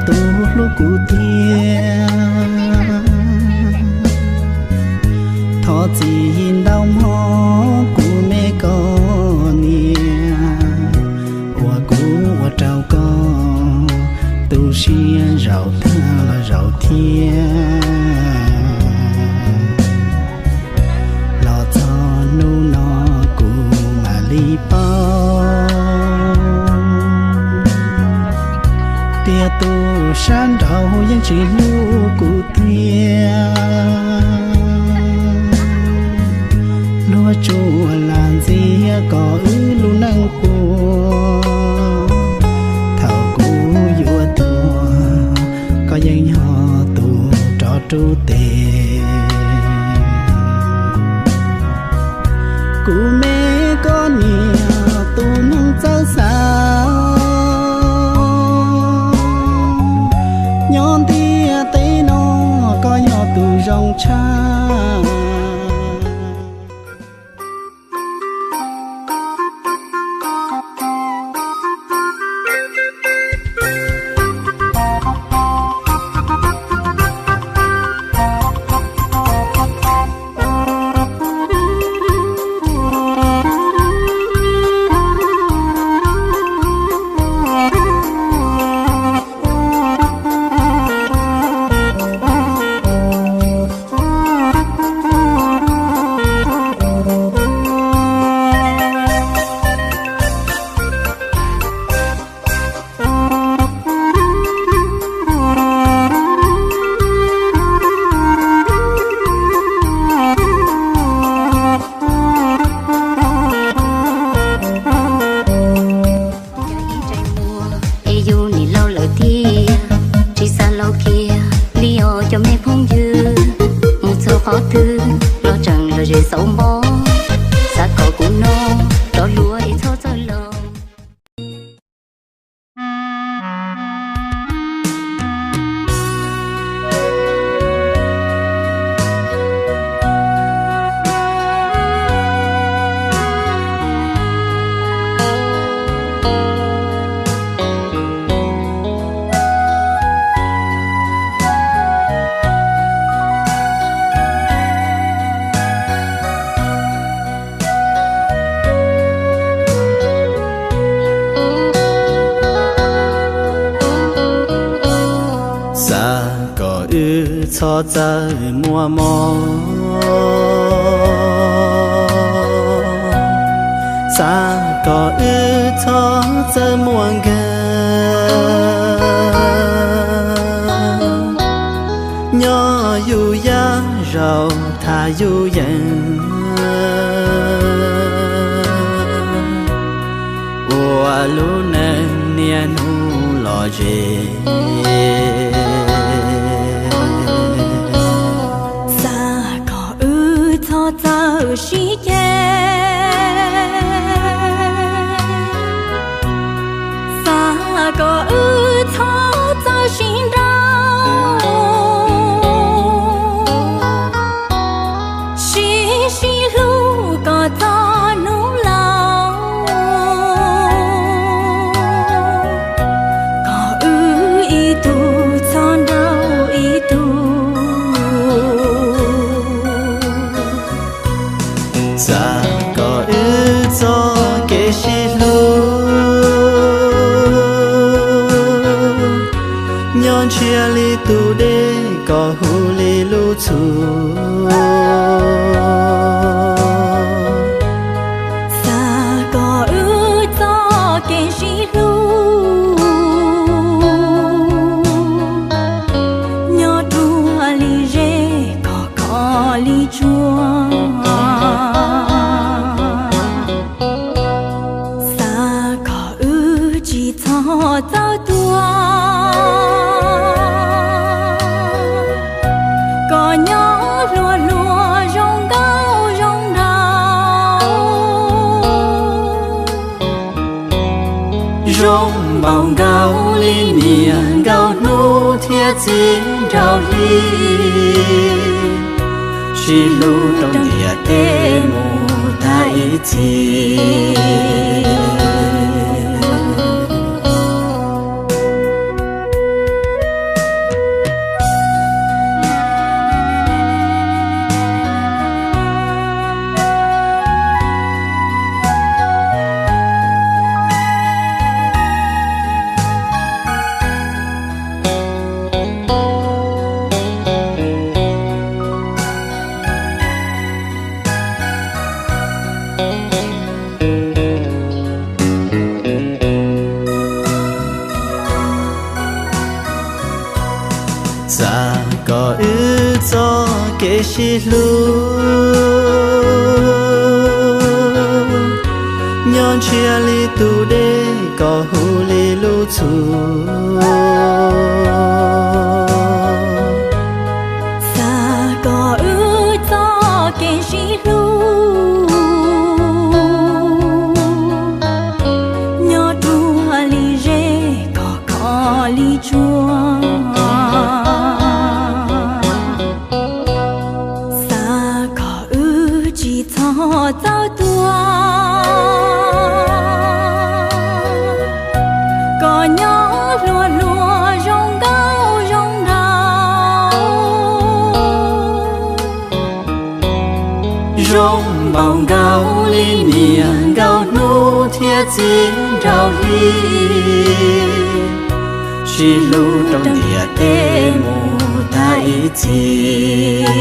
tus hlub kuv tiag. Thov txim ntau mog kuv me koj niam, uas kuv ua rau koj tu siab zaum tag los zaum thiab. Los txog hnub no kuv mam li paub tias tus sab nraud yeej tsis hlub kuv tiag. Luag tsuas lam ntxias kom wb lub neej puas. Thaum kuv yuav tuag, koj yeej yog tus rov rub tes. Kuv me koj niam tus neeg txawj xav, nyob ntiaj teb no koj yog tus zoo tshaj. Es yus nim laus lawm thiab, tsis xav laus kiag li os cov me phooj ywg. Mus txog qhov twg los tseem lom zem xauv npo, xav kom kuv no rov hluas es txhob txawj laus. Xav kom wb txhob txawj muaj mob, xav kom wb txhob txawj muaj nkeeg. Nyob yus yaj zaus tham yus yees, ua lub neej niaj hnub lom zem. Xav kom wb txhob txawj sib ceg, xav kom wb txhob txawj sib nrauj, sib sib hlub kom txog hnub laus, kom wb ib tug txhob nrauj ib tug. Xav kom wb txoj kev sib hlub nyob ntshiab li tus dej kom huv li lub txhuv. Xav kom wb txoj kev sib hlub nyob ruaj li zej kom khov li tsuag. Xav kom wb tsis txhob txawj tuag, kom nyob hluas hluas zoo nkauj zoo nraug, zoo npaum nkaus li niam nkauj hnub thiab txiv nraug hli, sib hlub rau ntiaj teb mus tag ib txhis. Wb txoj kev sib hlub, nyob ntshiab li tus dej kom huv li lub txhua. Xav kom wb txoj kev sib hlub nyob ruaj li zej, kom khov li tsua. Xav kom wb tsis txhob txawj tuag, kom nyob hluas hluas zoo nkauj zoo nraug, zoo npaum nkaus li niam nkauj hnub thiab txiv nraug hli, sib hlub rau ntiaj teb mus tag ib txhis.